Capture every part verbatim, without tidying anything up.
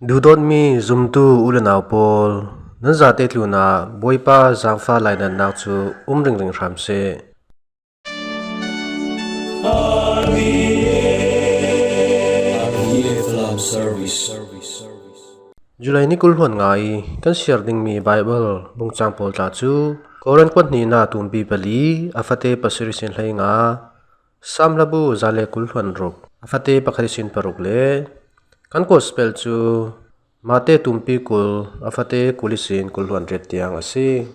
Duhdawtmi zumtu u le nau pawl, nan zate tlunah Bawipa zangfah lainatnak cu um ringring hram seh. July ni kul hluan nga i kan siar dingmi Baibal bungcang pawl tla cu Korin kuat hnihnak tumpi pali, a fate pasarih sin hleinga, Sam labu za le kul hluan ruk, a fate pakhat ihsin paruk le kan Gospel cu Mate tumpi kul, a fate kul ihsin kul hluan riat tiang a si.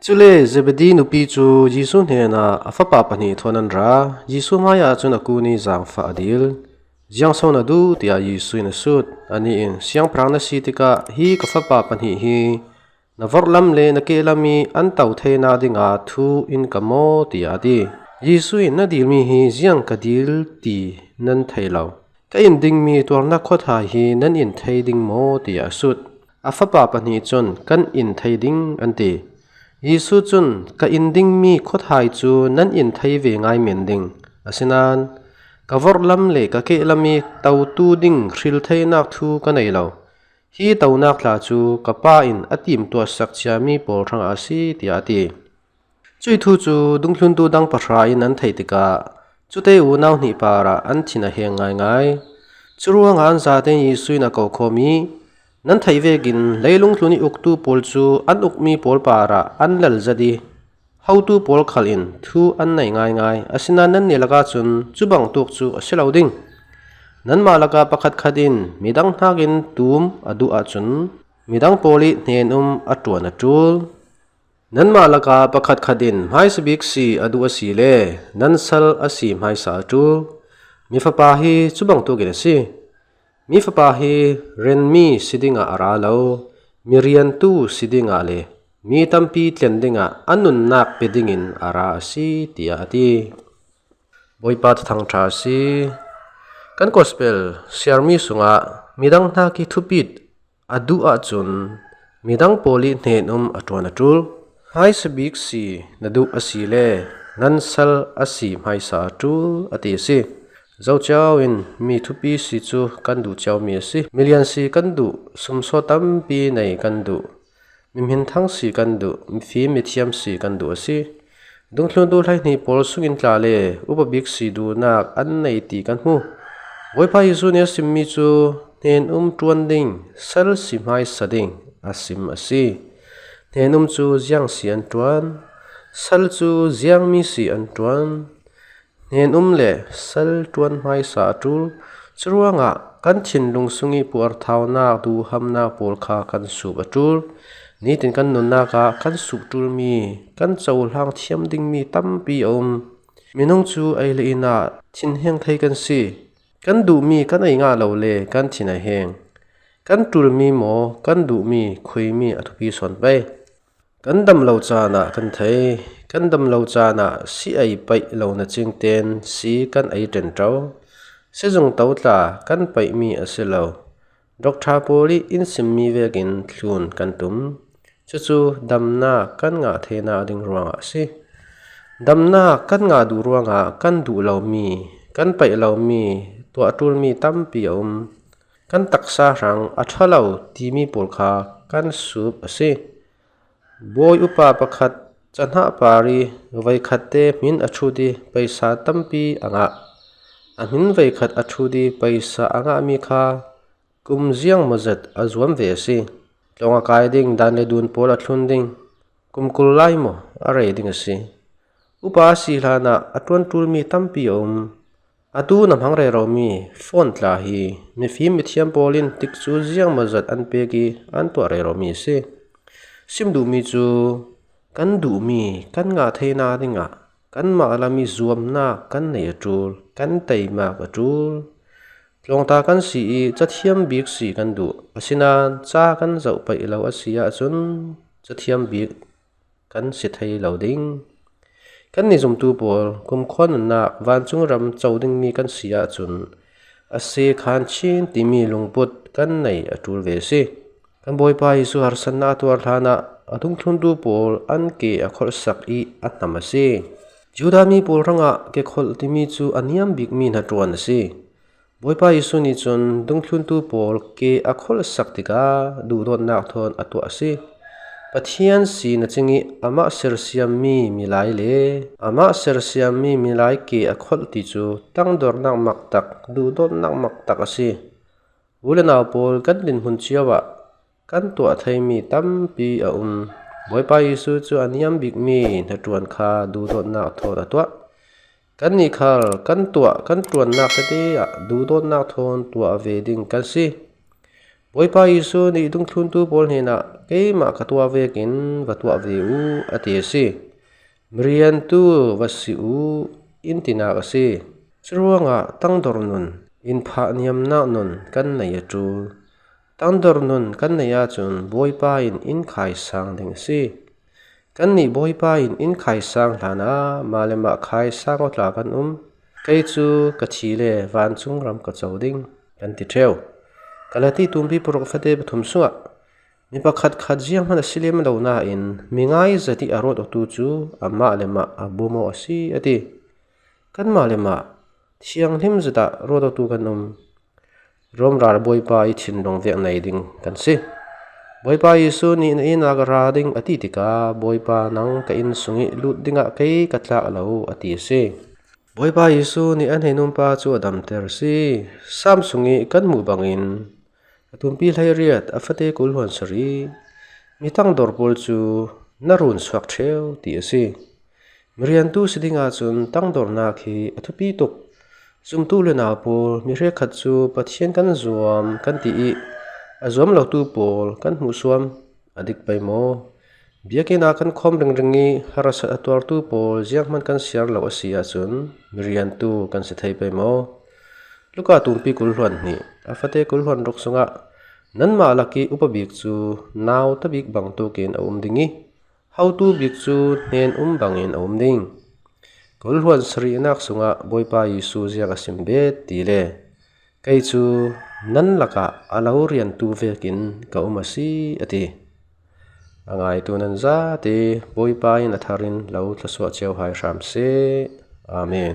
Cule Zebedi nupi cu Jesuh hnenah a fapa pahnih thawn an ra. Jesuh hmaiah cun a kun i zaangfah a dil. Ziangso na duh? Tiah Jesuh in a sut. Anih in, siangpahrang na si tikah hi ka fapa pahnih hi na vorhlam le na kehlam i an to theinak dingah thu in ka maw? Tiah a ti. Jesuh in, na dilmi hi ziang ka dil ti nan thei lo. Ka in dingmi tuarnak khuathai hi nan in thei ding maw? Tiah a sut. A fapa pahnih cun, kan in thei ding, an ti. Jesuh cun, ka in dingmi khuathai cu nan in thei ve ngai men ding. Asinain ka vorhlam le ka kehlam i totu ding hriltheinak thu ka nei lo. Hi tonak tla cu ka Pa in a timtuahsak ciami pawl hrangah a si, tiah a ti. Cuih thu cu dungthluntu dang pahra in an theih tikah, cute unau hnih parah an thin a heng ngaingai. Curuangah an zatein Jesuh in a ko khawm i, nan theih vekin leilung tlun i uktu pawl cu an ukmi pawl parah an lal zat i, hotu pawl khal in thu an nei ngaingai. Asinain nannih lakah cun cu bangtuk cu a si lo ding. Nanmah lakah pakhatkhat in midang hnakin tum a duh ahcun, midang pawl i hnen-um a ṭuan a ṭul. Nanmah lakah pakhatkhat in hmaisa bik si a duh a si le nan sal a si hmaisa a ṭul. Mi fapa hi cu bangtuk in a si. Mi fapa hi renmi si dingah a ra lo, mi riantu si dingah le mi tampi tlen dingah a nunnak pe dingin a ra a si, tiah a ti. Bawipa thuthang ṭha a si. Kan Gospel siarmi sungah midang hnak i thupit a duh ahcun midang pawl i hnen-um a ṭuan a ṭul. Hmaisa bik si na duh a si le nan sal a si hmaisa a ṭul, a ti a si. Zo cio in mi thupi si cu kan duh ciomi a si. Milian si kan duh, sumsawt tampi nei kan duh, mihminthang si kan duh, mifim mithiam si kan duh a si. Dungthluntu hleihnih pawl sungin tla le upa bik si duhnak an nei ti kan hmu. Bawipa Jesuh nih a simmi cu hnen-um ṭuan ding, sal si hmaisa ding a sim a si. Hnen-um cu ziang si an ṭuan, sal cu ziangmi si an ṭuan. Hnen-um le sal ṭuan hmaisa a ṭul. Curuangah kan thinlung sung i puarthaunak, duhhamnak pawl kha kan sup a ṭul. Nitin kan nunnak ah kan sup ṭulmi, kan cohlang thiam dingmi tampi a um. Minung cu ei le in ah thinheng thei kan si. Kan duhmi kan ei ngah lo le kan thin a heng. Kan ṭulmi maw, kan duhmi khuimi a thupi sawn pei. Kan dam lo caan ah kan thei. Kan dam lo caan ah si ei paih lo na cingten si kan ei ṭenṭo. Sizung to tla kan paihmi a si lo. Doctor pawl i in simmi vekin thlun kan tum. Cucu damnak kan ngah theinak ding ruangah a si. Damnak kan ngah duh ruangah kan duh lomi, kan paih lomi, tuah ṭulmi tampi a um. Kan taksa hrang a ṭha lo timi pawl kha kan sup a si. Bawi upa pakhat cahnah par i voikhat te hmin a ṭhut i paisa tampi a ngah. A hmin voikhat a ṭhut i paisa a ngahmi kha kum ziangmawzat a zuam ve a si. Tlawng a kai ding, dan le dun pawl a thlun ding, kum kul lai maw a rei ding a si. Upa a si hlanah a ṭuan ṭulmi tampi a um. Atu na hmang reromi phone tla hi mifim mithiam pawl in tikcu ziangmawzat an pek i an tuah reromi a si. Sim duhmi cu kan duhmi kan ngah theinak dingah kanmah lam i zuamnak kan nei a ṭul, kan teimak a ṭul. Tlawngta kan si i cathiam bik si kan duh, asinain ca kan zoh paih lo a si ahcun cathiam bik kan si thei lo ding. Kan nizumtu pawl, kumkhua nunnak, vancung ram co dingmi kan si ahcun a se khan chin timi lungput kan nei a ṭul ve a si. Kan Bawipa Jesuh harsatnak a tuar hlanah a dungthluntu pawl an ke a kholhsak i a hnam a si. Judah mi pawl hrangah kekholh timi cu a niam bikmi hnaṭuan a si. Bawipa Jesu nih cun dungthluntu pawl ke a kholhsak tikah duhdawtnak thawn a tuah a si. Pathian sin a cing ih amah sersiammi milai le amah sersiammi milai ke a kholh ti cu tangdornak maktak, duhdawtnak maktak a si. U le nau pawl, kan dinhmun cio ah kan tuah theimi tampi a um. Bawipa Jesu cu a niam bikmi hnaṭuan kha duhdawtnak thawn a tuah. Kannih khal kan tuah, kan ṭuannak tete ah duhdawtnak thawn tuah ve ding kan si. Bawipa Jesu nih dungthluntu pawl hnenah, "Keimah ka tuah vekin va tuah ve u," a ti a si. "Miriantu va si u," in tinak a si. Curuangah tangdor nun, in phah niamnak nun kan nei a ṭul. Tangdor nun kan nei ahcun Bawipa in in khaisang ding a si. Kannih Bawipa in in khaisang hlanah mah le mah khaisang aw tla kan um. Kei cu ka thi le vancung ram ka co ding, kan ti ṭheu. Galati tumpi paruk fate pathum sungah mi pakhatkhat zianghman a si lem lo nain mi ngai zat ih a rawt awtu cu amah le mah a bum aw a si, a ti. Kanmah le mah thianghlim zat ah rawt awtu kan um. Rom ral Bawipa ih thinlung vek nei ding kan si. Bawipa Jesu nih, "Na inn ah ka ra ding," a ti tikah, "Bawipa, nang ka inn sungih lut dingah kei ka tlak lo," a ti a si. Bawipa Jesu nih a hnenumpa cu a damter a si. Salm sungih kan hmuh bangin, a tumpi hleiriat, a fate kul hluan sarih, mi tangdor pawl cu na run suak ṭheu ti a si. Miriantu si ding ahcun tangdornak hi a thupi tuk. Zumtu le nau pawl, mi hrekkhat cu Pathian kan zuam kan ti ih a zuam lotu pawl kan hmuhsuam a dik pei maw? Biakinn ah kan khawm ringring ih harasat a tuartu pawl zianghman kan siar lo a si ahcun miriantu kan si thei pei maw? Luka tumpi kul hluan hnih, a fate kul hluan ruk sungah, "Nanmah lakih upa bik cu nau tabik bangtuk in a um ding ih, hotu bik cu hnen um bangin a um ding." Kul hluan sarihnak sungah Bawipa Jesu ziang a sim bet ti le, "Kei cu nan lakah a lo riantu vekin ka um a si," a ti. A ngaitu nan zate Bawipa in a thar in lo thlawsuah cio hai hram seh. Amen.